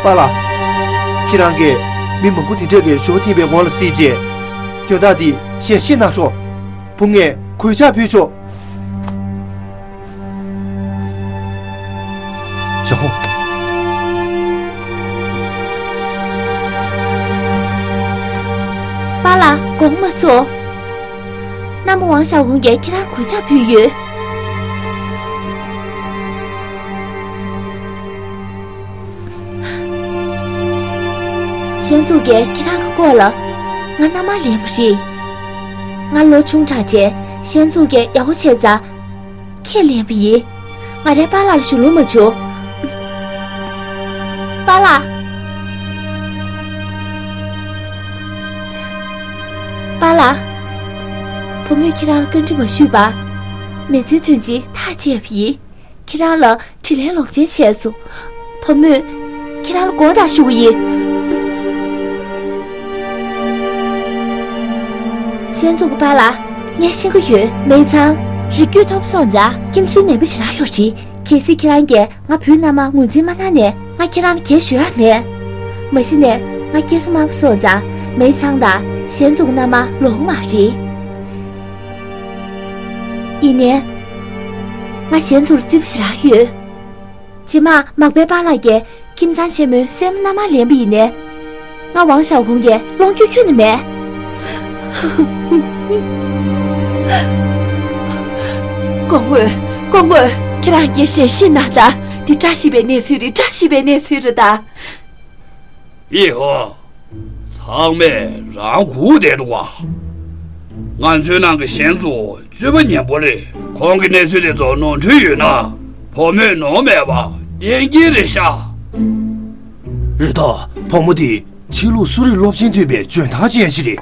པཱ་ལགས། ཁྱེད་རང་གིས་མི་མང་པོ་དེ་འདྲས་ཀྱི་ཞོ་ཐིགས་པའི་ངོ་ལ་གཟིགས་རྗེས། དོན་དག་འདི་ཞལ་བཞེས་གནང་ཤོག་བུ་ངས་གུས་ཕྱག་ཕུལ་ཆོག་ཞའོ་ཧུང་། པཱ་ལགས་དགོངས་མ་ཚོམས། མནའ་མ་ཝང་ཞའོ་ཧུང་གིས་ཁྱེད་རང་གུས་ཕྱག་ཕུལ་ཡོད། ཞལ་འཛུགས་ཀྱིས་ཁྱེད་རང་གི་སྐོར་ལ་ང་མནའ་མར་ལེན་པ་རེད། ང་ལོ་ཆུང་དྲགས་བྱས་ཞལ་འཛུགས་ཀྱིས་ཡག་པོ་བྱས་ཙང་། ཁས་ལེན་པ་ཡིན། ང་རའི་པཱ་ལགས་ལ་ཞུ་ལོ་མ་བྱུང་། པཱ་ལགས། པཱ་ལགས། བུ་མོས་ཁྱེད་རང་ལ་བཀའ་འདྲི་མ་ཞུས་པར། མི་ཚེའི་དོན་ཆེན་ཐག་བཅད་པ་ཡིན། ཁྱེད་རང་ལ་དྲིན་ལན་ལོག་འཇལ་བྱས་སོང་། བུ་མོས་ཁྱེད་རང་ལ་དགོངས་དག་ཞུ་གི་ཡིན། ཞལ་འཛུགས་ཀྱི་པཱ་ལགས། ངས་ཤེས་ཀྱི་ཡོད། མེ་ཚང་། རིགས་རྒྱུད་མཐོ་པོ་སོང་ཙང་ཁྱིམ་སྲོལ་ནན་པོ་ཞེ་དྲག་ཡོད་རེད། གལ་སྲིད་ཁྱེད་རང་གིས་ང་བུའི་མནའ་མར་ངོས་འཛིན་མ་གནང་ནས་ང་ཁྱེད་རང་ལ་གྱེས་ཞུ་ཡག་མེད། མ་གཞི་ནས་ང་སྐྱེས་ས་དམར་པོ་སོང་ཙང་མེ་ཚང་དང་ཞལ་འཛུགས་ཀྱི་མནའ་མར་ལོག་གི་མ་རེད། ཡིན་ནའི། ང་ཞལ་འཛུགས་ལ་བརྩི་བ་ཞེ་དྲག་ཡོད། རྗེས་མ་མག་པའི་པཱ་ལགས་ཀྱིས་ཁྱིམ་ཚང་ཆེན་མོའི་སྲས་མོ་མནའ་མར་ལེན་པ་ཡིན་ནའི། ང་ཝང་ཞའོ་ཧུང་གི་སློང་རྒྱུ་ཁྱོན་ནས་མེད། སྐུ་ངོ། སྐུ་ངོ། ཁྱེད་རང་གིས་ཞལ་བཞེས་གནང་དང་། འདི་བཀྲ་ཤིས་པའི་གནས་ཚུལ་རེད། བཀྲ་ཤིས་པའི་གནས་ཚུལ་རེད་ད། ཡེ་ཧོ། ཚང་མས་རང་སྒུག་བསྡད་འདུག་ག་ང་ཚོའི་ནང་གི་ཞལ་འཛུགས་སྤྱོད་པ་ཉམས་པོ་རེད། ཁོང་གི་གནས་ཚུལ་དེ་ཚོ་ནོར་འཁྲུལ་ཡོད་ན། བུ་མོས་ནོར་མེད་པ་གཏན་འཁེལ་རེད་ཤག་རེད་ད། བུ་མོ་དེ་ཕྱི་ལུགས་གསོ་རིག་སློབ་ཆེན་ཐོན་པའི་འཇོན་ཐང་ཅན་ཞིག་རེད།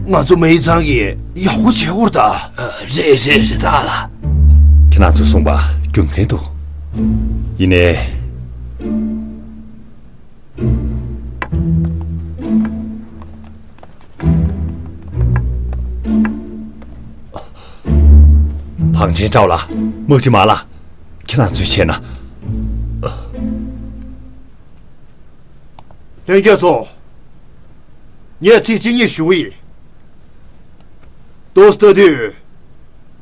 ང་ཚོ་མེ་ཚང་གིས་ཡག་པོ་བྱེད་དགོས་རེད་ད། ཨ། རེད་རེད་རེད་ད་ལགས། ཁྱེད་རང་ཚོས་གསུངས་པ་རྒྱུ་མཚན་འདུག་ཡིན་ནའི། བང་ཆེན་ཀྲའོ་ལགས། དམག་སྤྱི་མ་ལགས། ཁྱེད་རང་ཚོས་བྱས་ན། ལྷན་རྒྱས་ཚོ། ངས་ཚིག་གཅིག་གཉིས་ཞུ་གི་ཡིན། ཏོག་ཙམ་ལྟ་དུས།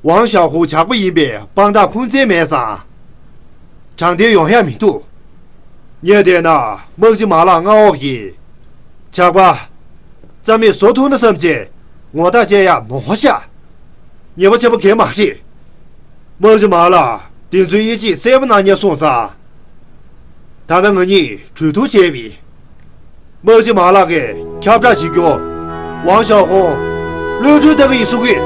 ཝང་ཞའོ་ཧུང་ཇག་པ་ཡིན་པའི་དཔང་རྟགས་ཁུངས་བཙན་མེད་ཙང་། དྲང་བདེན་ཡོང་ཡ་མི་འདུག་ངས་བལྟས་ན་དམག་སྤྱི་མ་ལགས་མངའ་འོག་གི་ཇག་པ་རྩ་མེད་བཟོ་ཐུབ་ན་བསམ་བྱས་ངོ་རྟགས་བཅད་ཡ་མང་པོ་ཤག་ཉེས་པ་ཆེན་པོ་གང་ཡང་མ་རེད། དམག་སྤྱི་མ་ལགས་དེ་ཚོའི་དབྱེ་འབྱེད་གསལ་པོ་གནང་ཉན་སོང་ཙང་། ད་ལྟ་ང་གཉིས་གྲོས་བསྡུར་བྱས་པ་ཡིན། དམག་སྤྱི་མ་ལགས་ཀྱིས་ཁྱབ་བསྒྲགས་བྱེད་རྒྱུ། ཝང་ཞའོ་ཧུང་། གློད་གྲོལ་བཏང་གི་ཡིན་གསུང་གི།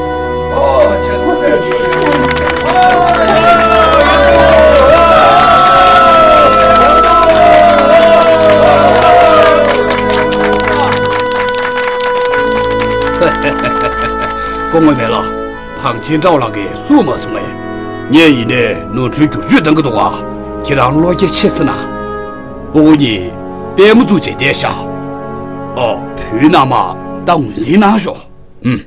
སྐུ་ངོ་མེ་ལགས། བང་ཆེན་ཀྲའོ་ལགས་ཀྱིས་གསུངས་མ་སོང་ངས། ངས་ཡིན་ནའི་ནོར་འཁྲུལ་བསྒྱུར་བཅོས་གཏང་གི་འདུག་ག། ཁྱེད་རང་བློ་རྒྱ་ཆེ་ཙམ་གནང་། སྤུ་གུ་གཉིས་དཔལ་མོ་བཙུགས་བྱས་བསྡད་ཤག། ཨོ། བུའི་མནའ་མ་ད་ངོས་འཛིན་གནང་ཤོག། ཨུམ།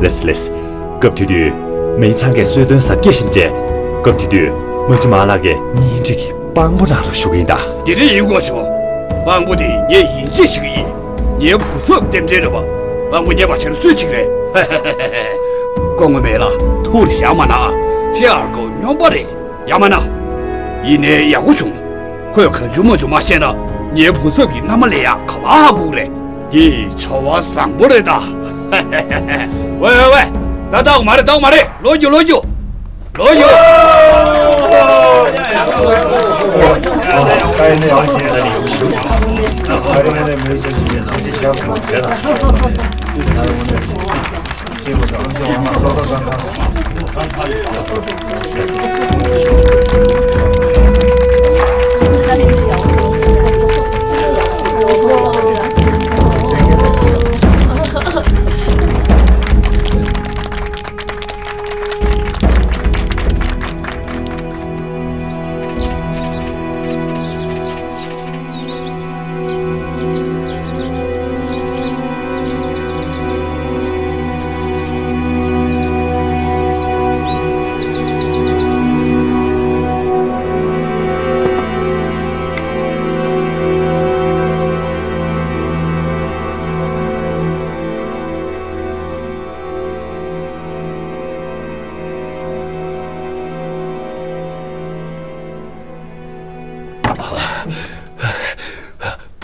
ལེས་ལེས། སྐབས་དེ་དུས་མེ་ཚང་གིས་གསོལ་སྟོན་གཟབ་རྒྱས་བཞེས་པ་བྱས། སྐབས་དེ་དུས་དམག་སྤྱི་མ་ལགས་ཀྱིས་གཉེན་སྒྲིག་གི་དཔང་པོ་གནང་རོགས་ཞུ་གི་ཡིན་ད། དེ་འདྲ་ཡིན་དགོས་བྱུང་། དཔང་པོ་དེ་ངས་ཡིན་གཅིག་ཞུ་གི་ཡིན། ངའི་བུ་ཚབ་རྟེན་འབྲེལ་རེད་པ། དཔང་པོ་ངས་མ་བྱས་ན་སུས་བྱེད་ཀྱི་རེད། སྐུ་ངོ་མེ་ལགས་ཐུགས་ལ་བཞག་མ་གནང་། ཤེས་ཨར་ཀོ་སྨྱོན་པ་རེད། ཡ་མ་ན། ཡིན་ནའི་ཡག་པོ་བྱུང་། ཁོས་གང་བྱུང་མང་བྱུང་མ་བཤད་ན་ངའི་བུ་ཚབ་ཀྱི་མནའ་མ་ལེན་ཡག་ག་པར་ཧ་གོ་གི་རེད། འདི་བྱ་བ་བཟང་པོ་རེད་ད། ཝེ་ཝེ་ཝེ། ད་ལྟ་མ་རེད། ལྟ་མ་རེད། ལོག་རྒྱུགས། ལོག་རྒྱུགས། ལོག་རྒྱུགས།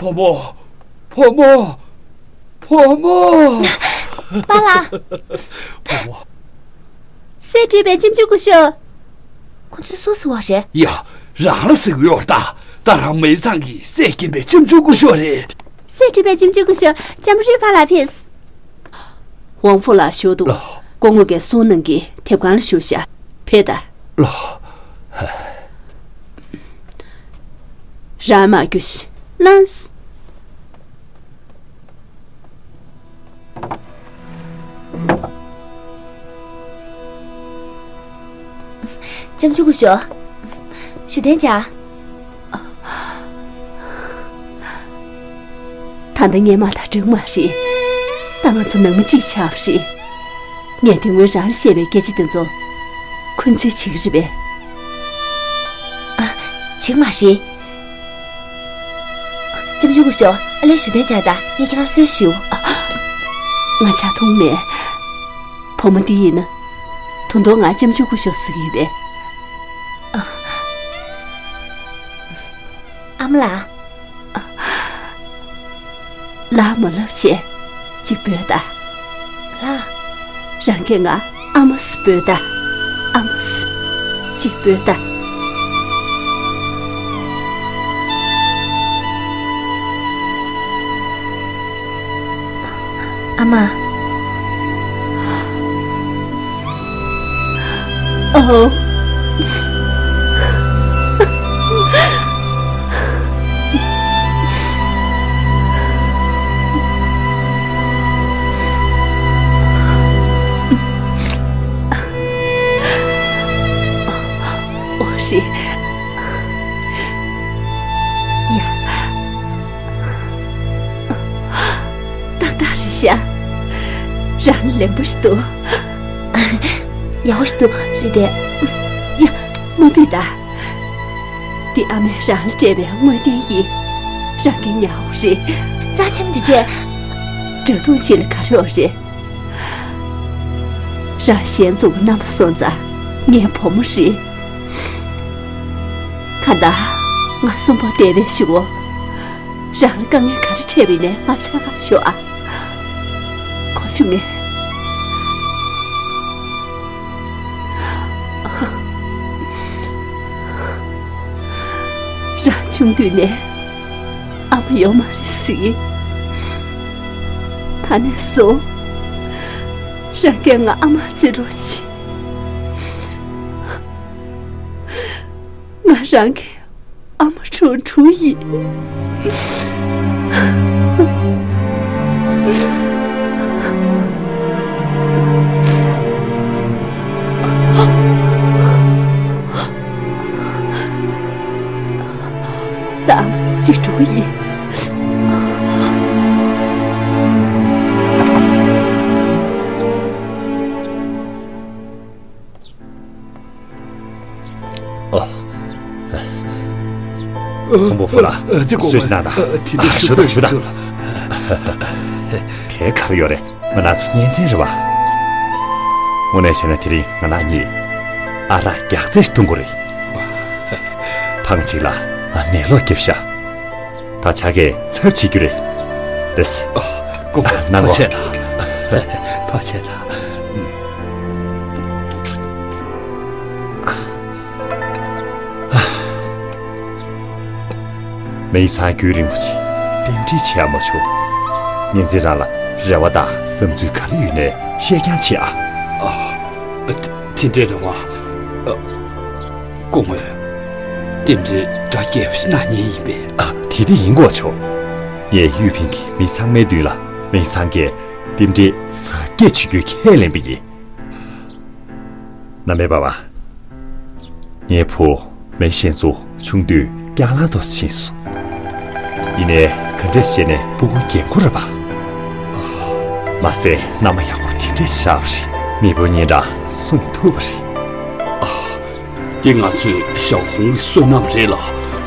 བུ་མོ། བུ་མོ། བུ་མོ། པཱ་ལགས། བུ་མོ། གསེར་བྲིས་པའི་ལྕེམ་ཆུང་སྐུ་ཞབས། ཁོ་ཚོས་སུ་ཟེར་བ་རེད། ཡ། རང་ལ་ཟེར་གི་ཡོད་ད། ད་རང་མེ་ཚང་གི་གསེར་སྐྱེམས་པའི་ལྕེམ་ཆུང་སྐུ་ཞབས་རེད། གསེར་བྲིས་པའི་ལྕེམ་ཆུང་སྐུ་ཞབས། ལྕམ་རི་ཧྥ་ལགས་ཕེབས། ཝང་ཧྥུ་ལགས་བཞུགས་འདུག་ལགས། སྐུ་ངོ་གིས་གསུང་གནང་གིས་དེབ་ཁང་ལ་བཞུགས་ཤག། ཕེབས་དང་། ལགས། རང་མར་རྒྱུགས་ཤིག། ལགས། ལྕམ་ཆུང་སྐུ་ཞབས། བཞུགས་གདན་འཇགས། ད་ལྟ་སྔོན་མ་དང་འདྲ་གི་མ་རེད། ད་ང་ཚོ་ནང་མི་གཅིག་ཆགས་པ་རེད། ངས་དེ་སྔོན་རང་ལ་བཤད་པའི་སྐད་ཆ་དེ་ཚོ་འཁོན་འཛིན་བྱེད་ཀྱི་རེད་པས། ཨ། བྱེད་ཀྱི་མ་རེད། ལྕམ་ཆུང་སྐུ་ཞབས། ཨ་ལས། བཞུགས་གདན་འཇགས་དང་། ངས་ཁྱེད་རང་གསོལ་ཞུ། ང་ཇ་འཐུང་མེད། བུ་མོ་འདི་ཡིན་ན། ད་དུང་ང་ལྕམ་ཆུང་སྐུ་ཞབས་ཟེར་གྱི་ཡོད་པས། ཨ་མ་ལགས། ལགས་མོ། ལབ་བྱས་གཅིག་འབོད་དང་། ལགས། རང་གིས་ང་ཨ་མ་ཟེར་འབོད་དང་། ཨ་མ་ཟེར་གཅིག་འབོད་དང་། ཨ་མ། ཨོ། ཨོ་ཧྲི། ཡ། ཏག་ཏག་རེད་ཤག། རང་ལ་ལན་པོ་ཞིག་འདུག། ཡག་པོ་ཞིག་འདུག་རེད་དེ། ཡ། མ་ཕིད་ད། འདི་ཨ་མས་རང་ལ་སྤྲད་པའི་དངོས་རྟེན་ཡིན། རང་གིས་ཉར་དགོས་རེད། རྩ་ཆེན་འདི་སྤྲད། འདྲ་མཐོང་བྱེད་ལ་ག་རེ་ཡོད་རེད། རང་གཞན་གཙོ་བོ་རྣམ་པ་སོང་ཙང་ངའི་བུ་མོ་རེད། གང་ལྟར་ང་གསོན་པོ་བསྡད་པའི་གཞུག་གུ། རང་ལ་དཀའ་ངལ་ག་རེ་འཕྲད་པ་ཡིན་ནའི་ང་འཚོལ་གར་ཤོག་ཨ། གོ་བྱུང་ངས། རང་ཆུང་དུས་ནས་ཨ་མ་ཡོད་མ་རེད་ཟེར། ད་ནས་བཟུང་རང་གིས་ང་ཨ་མ་བརྩི་རོགས་གྱིས། ང་རང་གི་ཨ་མ་ཁྲུང་ཁྲུང་ཡིན། དང་གཅིག་འགྲོ་གི་ཡིན། ཨོ། ཚོང་པ་ཕུ་ལ། ཨ། ཨ། ཙི་གོ་གསོལ་ཇ་གནང་དང་། ཨ། དེ་འདྲ། ཨ། ཞུ་དང་། ཞུ་དང་། དེ་ག་རེ་ཡོད་རེད། ང་རང་ཚོ་གཉེན་ཚན་རེད་བ། དངོས་གནས་བྱས་ན་དེ་རིང་ང་རང་གཉིས་ཨ་རག་རྒྱགས་ཚད་ཞིག་འཐུང་དགོས་རེད། ཕངས་གཅིག་ལ་ཨ་ནད་ལོག་བརྒྱབ་ཤག་ད་ཕྱག་གིས་ཚབ་བྱེད་རྒྱུ་རེད། རེད། ཨ། སྐུ་ངོ་ལགས། ཐུགས་རྗེ་གནང་། ཐུགས་རྗེ་གནང་། མེ་ཡི་ཚང་རྒྱུན་རིང་པོ་ཅིག་རྟེན་འབྲེལ་བྱེད་ཡ་མ་བྱུང་། གཉེན་ཚན་རང་ལ་རེ་བ་དང་བསམ་ཚུལ་ག་རེ་ཡོད་ནའི་བཤད་རྐྱང་བྱེད་ཨ། ཨ། དེ་འདྲའི་རེ་བ། ཨ། སྐུ་ངོ། རྟེན་འབྲེལ་འདྲ་སྐྱེས་པ་ཞིག་གནང་མཁན་ཡིན་པས། ཨ། དེ་དེ་ཡིན་དགོས་བྱུང་། ངས་གཡུ་ཕིང་གི་མི་ཚང་མའི་མདུན་ལ་མི་ཚང་གིས་རྟེན་འབྲེལ་ཟབ་རྒྱས་བྱེད་རྒྱུའི་ཁས་ལེན་པ་ཡིན། རྣམ་པས་པ་བ། ངའི་བུ་མེ་ཤེན་ཙུ་ཆུང་དུས་སྐྱག་ལང་དུ་ཕྱིན་སོང་། ཡིན་ནའི་ག་འདྲས་བྱས་ནས་སྤུ་གུ་རྒན་འཁོགས་རེད་པ། མ་ཟད་མནའ་མ་ཡག་པོ་དེ་འདྲས་ཞིག་རག་པ་རེད། མེས་པོ་སྙན་གྲགས་སྲུང་ཐུབ་པ་རེད། ཨ། དེ་ང་ཚོའི་ཞའོ་ཧུང་གི་བསོད་ནམས་རེད་ལ།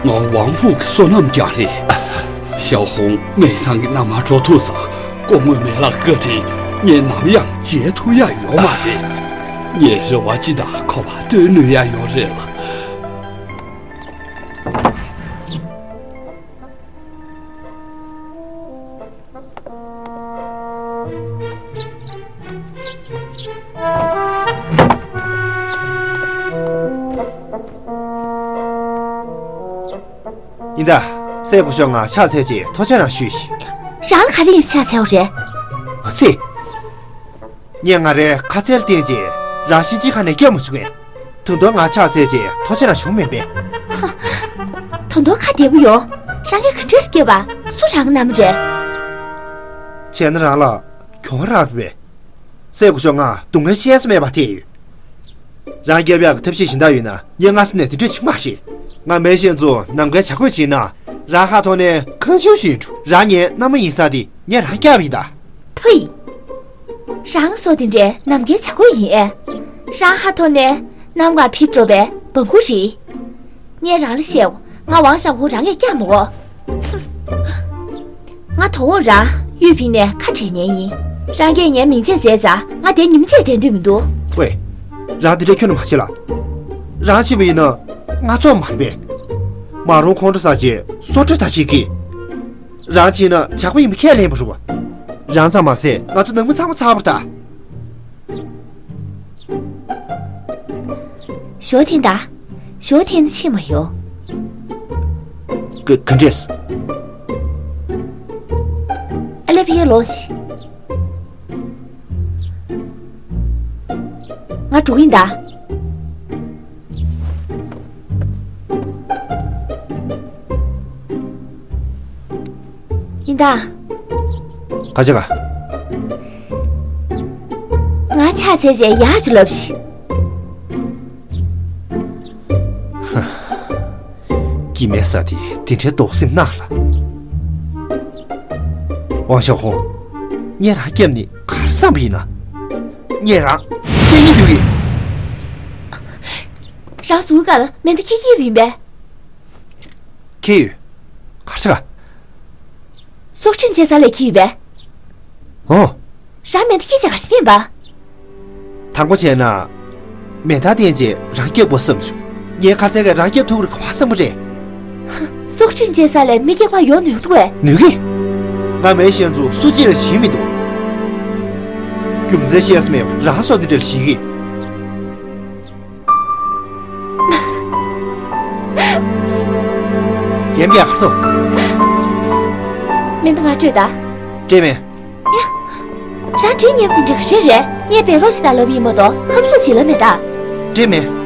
ང་ཝང་ཧྥུ་གི་བསོད་ནམས་ཀྱང་རེད། ཞའོ་ཧུང་མེ་ཚང་གི་མནའ་མར་འགྲོ་ཐུབ་ཙང་སྐུ་ངོ་མེ་ལགས་བཀའ་དྲིན་ངས་ནམ་ཡང་འཇལ་ཐུབ་ཡ་ཡོད་མ་རེད། ངས་རེ་བ་ཅི་དང་ག་པར་བཏོན་ནུས་ཡ་ཡོད་རེད་ལ། ཡིན་ད། སྲས་སྐུ་ཞབས་ང་ཕྱག་འཚལ་རྗེས་ཐུགས་རྗེ་གནང་ཞུས་ཤིག་རང་ལ་ག་རེ་ཡིན་ཕྱག་འཚལ་བ་རེད། ཨ་ཙི། ངས་ང་རའི་ཁ་ཚལ་བསྟན་རྗེས་རང་གཤིན་རྗེ་ཁ་ནས་སྐྱོན་མ་བྱུང་ངས། ད་དུང་ང་ཕྱག་འཚལ་རྗེས་ཐུགས་རྗེ་གནང་ཞུ་མིན་པས། ཧ། ད་དུང་ཁ་བདེ་པོ་ཡོང་། རང་གིས་ག་འདྲས་སྐྱོན་པ། སུ་རང་གི་མནའ་མ་རེད། བྱས་ན་རང་ལ་གྱོང་རག་པས། སྲས་སྐུ་ཞབས་ང་སྡུག་བསྔལ་བཤད་ས་མེད་པ་དེ་ཡོད། རང་སྐྱོབ་ཡག་གི་ཐབས་ཤེས་གཞན་དག་ཡོད་ན་ངས་སྔ་ས་ནས་དེ་འདྲས་བྱེད་ཀྱི་མ་རེད། ང་མེ་ཤེན་ཙུ་ནམ་མཁའི་བྱ་རྒོད་བྱས་ན་རང་ཧ་ཐོག་ནས་ཁང་ཆུང་ཞིག་ཡིན་འགྲོ། རང་ངའི་མནའ་མ་ཡིན་ས་དེ་ངས་རང་སྐྱོབ་ཡིན་ད། ཐུ་ཡི། རང་སོ་དེ་འདྲའི་ནམ་མཁའི་བྱ་རྒོད་ཡིན་ཨེ། རང་ཧ་ཐོག་ནས་གནམ་གང་འཕུར་འགྲོ་བའི་བང་གུ་རེད། ངས་རང་ལ་བཤད། ང་ཝང་ཞའོ་ཧུང་རང་ངས་སྐྱབས་མི་དགོས། ང་དོ་དགོང་རང་གཡུ་ཕིང་ནས་ཁ་བྲལ་ཉན་ཡིན། རང་གིས་ངའི་མིང་ཆད་བྱས་ཙང་ང་དེ་ཉིན་མོ་བྱས་བསྡད་འདོད་མི་འདུག་ཝེ། རང་དེ་འདྲ་ཁྱོན་ནས་མ་བྱེད་ལ། རང་བྱེད་པ་ཡིན་ན་ང་ཚོ་མར་པས། མ་རུང་ཁོང་ཁྲོ་ཟ་བྱས་སོ་ཁྲ་ད་བྱེད་ཀི། རང་བྱེད་ན་ཇག་པ་ཡིན་པ་ཁས་ལེན་པ་རུ་བ། རང་ཚང་མ་ཟད་ང་ཚོ་ནང་མི་ཚང་མ་ཚར་བ་ད། ཞོ་འཐེན་ད། ཞོ་འཐེན་ཕྱིན་མ་ཡོང་། ག་ག་འདྲས། ཨ་ལེ་ཕི་ཡ་ལོ་ཞིག་ང་འགྲོ་གི་ཡིན་ད། ཡིན་ད། ག་ཅི་ག་ང་ཕྱག་འཚལ་རྗེས་ཡག་ཅིག་ལབ་ཤིག་སྐྱིད་མེད་ས་དེ་དེ་འདྲའི་དོགས་སེམས་གནག་ལ། ཝང་ཞའོ་ཧུང་། ངས་རང་སྐྱབས་ནི་གར་བསམ་པ་ཡིན་ན། ངས་རང་བསད་ཉིད་དུ་ཡིན། རང་ཟུར་ག་ལ་མེ་མདའ་ཁྱེར་གྱི་ཡིན་པས། ཁྱེར་ཡོད། གར་ཆ་ག་སྲོག་ཁྲིམས་བཅད་ས་ལས་ཁྱེར་ཡོད་པས། ཨོ། རང་མེ་མདའ་ཁྱེར་བྱས་ག་ཞིག་ཡིན་པ། དང་པོ་བྱས་ན། མེ་མདའ་བསྟན་རྗེས་རང་སྐྱོབ་དགོས་བསམ་བྱུང་། ངའི་ཁ་ཚལ་གས་རང་སྐྱོབ་ཐུབ་རེད་ག་བ་བསམ་པ་རེད། སྲོག་ཁྲིམས་བཅད་ས་ལས་མི་སྐྱོབ་པ་ཡོང་ནུས་འདུག་བས། ནུས་གི། ང་མེ་ཤེན་ཙུ་སུ་གཅིག་ལ་ཞེན་མི་འདུག་རྒྱུ་མཚན་བཤད་ས་མེད་པ་རང་སོ་འདི་འདྲ་ལ་ཞེན་གི། རྒན་པའི་ཁ་ཐོ། མེ་མདའ་ང་སྤྲོད་ད། སྤྲད་མེད། ཡ། རང་བྲིས་ཉན་པ་དེ་འདྲ་ག་རེ་རེད། ངས་བེད་རོགས་ཤིག་དང་ལབ་ཡིན་མ་གཏོགས་ཧམ་སུ་ཞིག་ལབ་མེད་ད། སྤྲད་མེད།